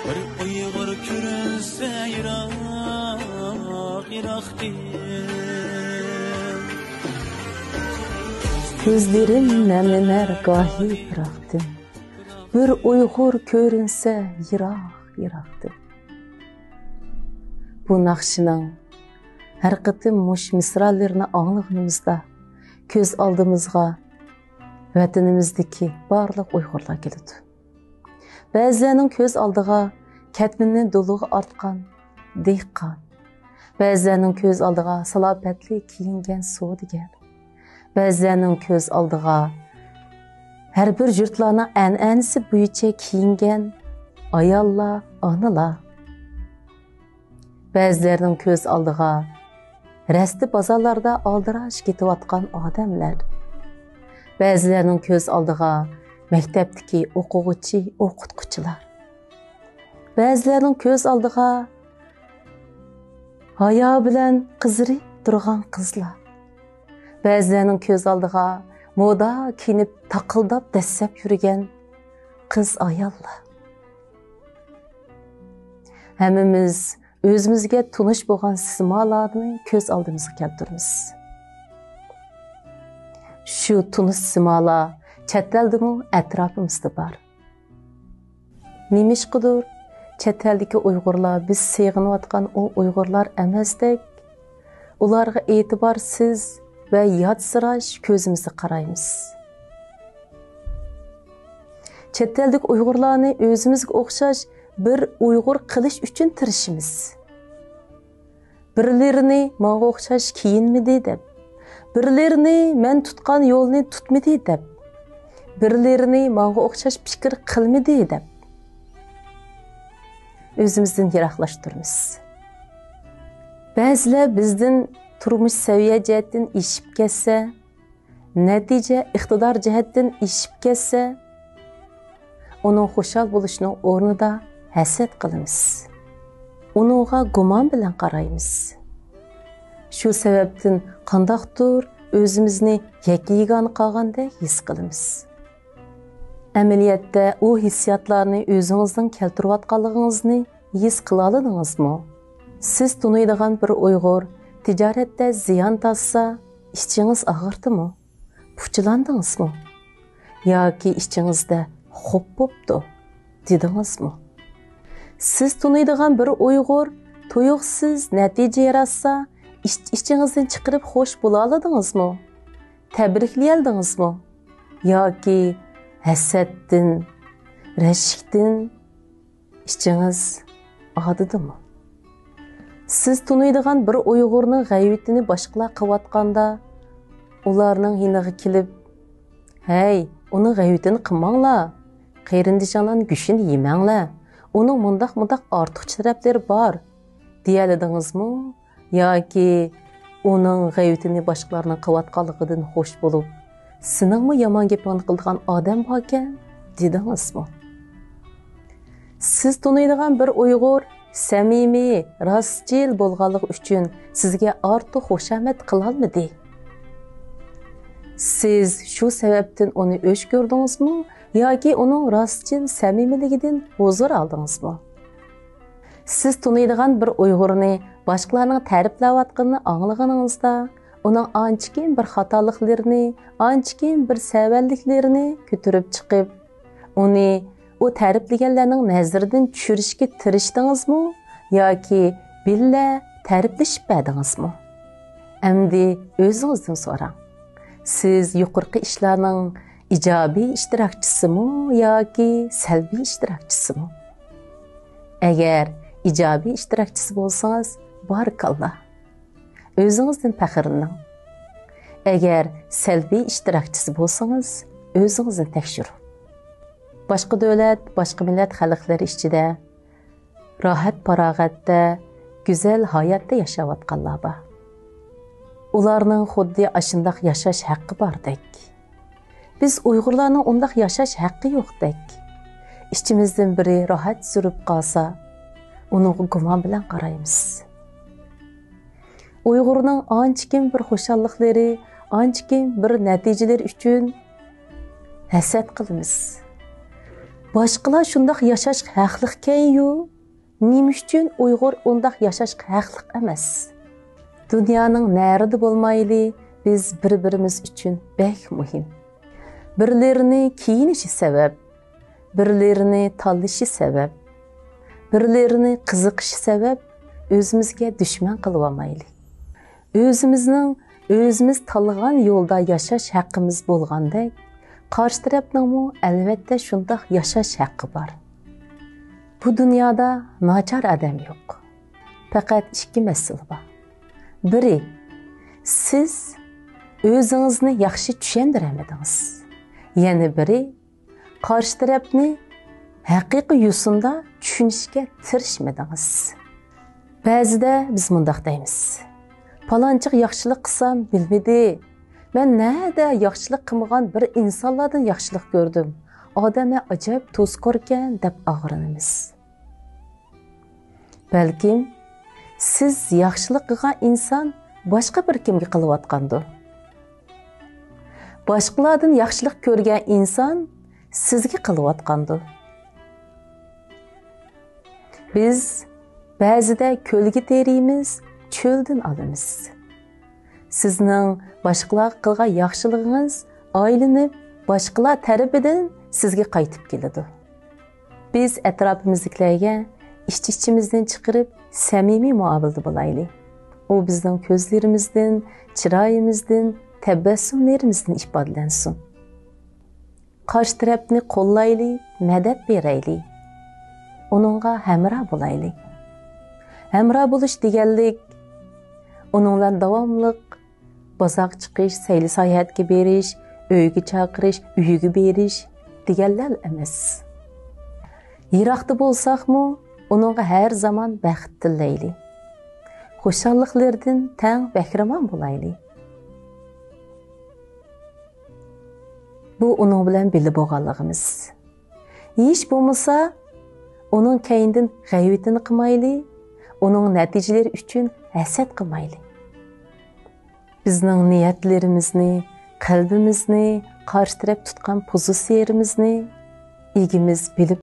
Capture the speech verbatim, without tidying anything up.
بىر ئۇيغۇر كۆرۈنسە يىراق، يىراقتىن. كۆزلىرىم نەملىنەر گاھى پىراقتىن، بىر ئۇيغۇر كۆرۈنسە يىراق، يىراقتىن. بۇ ناخشىنىڭ ھەر قېتىم مۇشۇ مىسرالىرىنى ئاڭلىغىنىمىزدا، كۆز ئالدىمىزغا ۋەتىنىمىزدىكى بارلىق ئۇيغۇرلار كېلىدۇ. بەزىلەرنىڭ كۆز ئالدىغا كەتمىنى دولىغا ئارتقان دېھقان، بەزىلەرنىڭ كۆز ئالدىغا سالاپەتلىك كىيىنگەن سودىگەر، بەزىلەرنىڭ كۆز ئالدىغا ھەر بىر يۇرتلارنىڭ ئەنئەنىسى بويىچە كىيىنگەن ئاياللار، ئانىلار، بەزىلەرنىڭ كۆز ئالدىغا رەستە بازارلاردا ئالدىراش كېتىۋاتقان ئادەملەر، بەزىلەرنىڭ كۆز ئالدىغا مەكتەپتىكى ئوقۇغۇچى، ئوقۇتقۇچىلار، بەزىلەرنىڭ كۆز ئالدىغا ھايا بىلەن قىزىرىپ تۇرغان قىزلار، بەزىلەرنىڭ كۆز ئالدىغا مودا كىيىنىپ تاقىلداپ دەسسەپ يۈرگەن قىز-ئاياللار. ھەممىمىز ئۆزىمىزگە تونۇش بولغان سىمالارنى كۆز ئالدىمىزغا كەلتۈرىمىز. شۇ تونۇش سىمالار چەت ئەلدىمۇ، ئەتراپىمىزدا بار. نېمىشقىدۇر، چەت ئەلدىكى ئۇيغۇرلار بىز سېغىنىۋاتقان ئۇ ئۇيغۇرلار ئەمەستەك، ئۇلارغا ئېتىبارسىز ۋە ياتسىراش كۆزىمىزدە قارايمىز. چەت ئەلدىكى ئۇيغۇرلارنى ئۆزىمىزگە ئوخشاش بىر ئۇيغۇر قىلىش ئۈچۈن تىرىشىمىز. بىرلىرىنى ماڭا ئوخشاش كىيىنمىدى دەپ، بىرلىرىنى مەن تۇتقان يولنى تۇتمىدى دەپ، بىرلىرىنى ماڭا ئوخشاش پىكىر قىلمىدى دەپ، ئۆزىمىزدىن يىراقلاشتۇرىمىز. بەزىلەر بىزدىن تۇرمۇش سەۋىيە جەھەتتىن ئېشىپ كەتسە، نەتىجە، ئىقتىدار جەھەتتىن ئېشىپ كەتسە، ئۇنىڭ خۇشال بولۇشىنىڭ ئورنىدا ھەسەت قىلىمىز. ئۇنىڭغا گۇمان بىلەن قارايمىز. شۇ سەۋەبتىن قانداقتۇر ئۆزىمىزنى يەككە-يېگانە قالغاندەك ھېس قىلىمىز. ئەمەلىيەتتە ئۇ ھېسسىياتلارنى ئۆزىڭىزنىڭ كەلتۈرۈۋاتقانلىقىڭىزنى ھېس قىلالىدىڭىزمۇ؟ سىز تونۇيدىغان بىر ئۇيغۇر تىجارەتتە زىيان تارتسا، ئىچىڭىز ئاغرىدىمۇ؟ پۇچىلاندىڭىزمۇ؟ ياكى ئىچىڭىزدە «خوپ بوپتۇ» دېدىڭىزمۇ؟ سىز تونۇيدىغان بىر ئۇيغۇر تۇيۇقسىز نەتىجە ياراتسا، ئىچ-ئىچىڭىزدىن چىقىرىپ خوش بولالىدىڭىزمۇ؟ تەبرىكلىيەلدىڭىزمۇ؟ ياكى ھەسەتتىن، رەشكتىن ئىچىڭىز ئاغرىدىمۇ؟ سىز تونۇيدىغان بىر ئۇيغۇرنىڭ غەيۋىتىنى باشقىلار قىلىۋاتقاندا، ئۇلارنىڭ يېنىغا كېلىپ، «ھەي، ئۇنىڭ غەيۋىتىنى قىلماڭلار، قېرىندىشىڭلارنىڭ گۆشىنى يېمەڭلار، ئۇنىڭ مۇنداق-مۇنداق ئارتۇقچە تەرەپلىرى بار» دېيەلىدىڭىزمۇ؟ ياكى ئۇنىڭ غەيۋىتىنى باشقىلارنىڭ قىلىۋاتقانلىقىدىن خوش بولۇپ، «سېنىڭمۇ يامان گېپىڭنى قىلىدىغان ئادەم باركەن» دېدىڭىزمۇ؟ سىز تونۇيدىغان بىر ئۇيغۇر سەمىمىي، راستچىل بولغانلىقى ئۈچۈن سىزگە ئارتۇق خۇشامەت قىلالمىدى. سىز شۇ سەۋەبتىن ئۇنى ئۆچ كۆردىڭىزمۇ ياكى ئۇنىڭ راستچىل سەمىمىيلىكىدىن ھۇزۇر ئالدىڭىزمۇ؟ سىز تونۇيدىغان بىر ئۇيغۇرنى باشقىلارنىڭ تەرىپلەۋاتقىنىنى ئاڭلىغىنىڭىزدا، ئۇنىڭ ئانچىكىن بىر خاتالىقلىرىنى، ئانچىكىن بىر سەۋەنلىكلىرىنى كۆتۈرۈپ چىقىپ، ئۇنى ئۇ تەرىپلىگەنلەرنىڭ نەزىرىدىن چۈشۈرۈشكە تىرىشتىڭىزمۇ ياكى بىللە تەرىپلىشىپ بەردىڭىزمۇ؟ ئەمدى ئۆزىڭىزدىن سوراڭ. سىز يۇقىرىقى ئىشلارنىڭ ئىجابىي ئىشتىراكچىسىمۇ ياكى سەلبىي ئىشتىراكچىسىمۇ؟ ئەگەر ئىجابىي ئىشتىراكچىسى بولسىڭىز، بارىكاللا، ئۆزىڭىزدىن پەخىرلىنىڭ. ئەگەر سەلبىي ئىشتىراكچىسى بولسىڭىز، ئۆزىڭىزنى تەكشۈرۈڭ. باشقا دۆلەت، باشقا مىللەت خەلقلىرى ئىچىدە راھەت-پاراغەتتە، گۈزەل ھاياتتا ياشاۋاتقانلار بار. ئۇلارنىڭ خۇددى ئاشۇنداق ياشاش ھەققى باردەك. بىز ئۇيغۇرلارنىڭ ئۇنداق ياشاش ھەققى يوقتەك. ئىچىمىزدىن بىرى راھەت سۈرۈپ قالسا، ئۇنىڭغا گۇمان بىلەن قارايمىز. ئۇيغۇرنىڭ ئانچىكىن بىر خۇشاللىقلىرى، ئانچىكىن بىر نەتىجىلىرى ئۈچۈن ھەسەت قىلىمىز. باشقىلار شۇنداق ياشاشقا ھەقلىقكەنيۇ، نېمە ئۈچۈن ئۇيغۇر ئۇنداق ياشاشقا ھەقلىق ئەمەس؟ دۇنيانىڭ نەرىدە بولمايلى، بىز بىر-بىرىمىز ئۈچۈن بەك مۇھىم. بىرلىرىنى كىيىنىشى سەۋەب، بىرلىرىنى تاللىشى سەۋەب، بىرلىرىنى قىزىقىشى سەۋەب ئۆزىمىزگە دۈشمەن قىلىۋالمايلى. ئۆزىمىزنىڭ ئۆزىمىز تاللىغان يولدا ياشاش ھەققىمىز بولغاندەك، قارشى تەرەپنىڭمۇ ئەلۋەتتە شۇنداق ياشاش ھەققى بار. بۇ دۇنيادا ناچار ئادەم يوق. پەقەت ئىككى مەسىلە بار. بىرى، سىز ئۆزىڭىزنى ياخشى چۈشەندۈرەلمىدىڭىز. يەنە بىرى، قارشى تەرەپنى ھەقىقىي يوسۇندا چۈشىنىشكە تىرىشمىدىڭىز. بەزىدە بىز مۇنداق دەيمىز: «پالانچىغا ياخشىلىق قىلسام بىلمىدى. مەن نەدە ياخشىلىق قىلمىغان بىر ئىنسانلاردىن ياخشىلىق كۆردۈم. ئادەملەر ئاجايىپ توزكوركەن» دەپ ئاغرىنىمىز. بەلكىم سىز ياخشىلىق قىلغان ئىنسان باشقا بىر كىمگە قىلىۋاتقاندۇ؟ باشقىلاردىن ياخشىلىق كۆرگەن ئىنسان سىزگە قىلىۋاتقاندۇ؟ بىز بەزىدە كۆلگە تېرىيمىز، چۆلدىن ئالىمىز. سىزنىڭ باشقىلارغا قىلغان ياخشىلىقىڭىز ئايلىنىپ، باشقىلار تەرىپىدىن سىزگە قايتىپ كېلىدۇ. بىز ئەتراپىمىزدىكىلەرگە ئىچ-ئىچىمىزدىن چىقىرىپ سەمىمىي مۇئامىلىدە بولايلى. ئۇ بىزنىڭ كۆزلىرىمىزدىن، چىرايىمىزدىن تەبەسسۇملىرىمىزدىن ئىپادىلەنسۇن. قارشى تەرەپنى قوللايلى، مەدەت بېرەيلى. ئۇنىڭغا ھەمراھ بولايلى. ھەمراھ بولۇش دېگەنلىك، ئۇنىڭ بىلەن داۋاملىق بازارغا چىقىش، سەيلە ساياھەتكە بېرىش، ئۆيگە چاقىرىش، ئۆيىگە بېرىش دېگەنلەر ئەمەس. يىراقتا بولساقمۇ، ئۇنىڭغا ھەر زامان بەخت تىلەيلى. خۇشاللىقلىرىدىن تەڭ بەھرىمەن بولايلى. بۇ ئۇنىڭ بىلەن بىللە بولغانلىقىمىز. ھېچ بولمىسا، ئۇنىڭ كەينىدىن غەيۋىتىنى قىلمايلى، ئۇنىڭ نەتىجىلىرى ئۈچۈن ھەسەت قىلمايلى. بىزنىڭ نىيەتلىرىمىزنى، قەلبىمىزنى، قارشى تەرەپ تۇتقان پوزىتسىيىمىزنى ئىگىمىز بىلىپ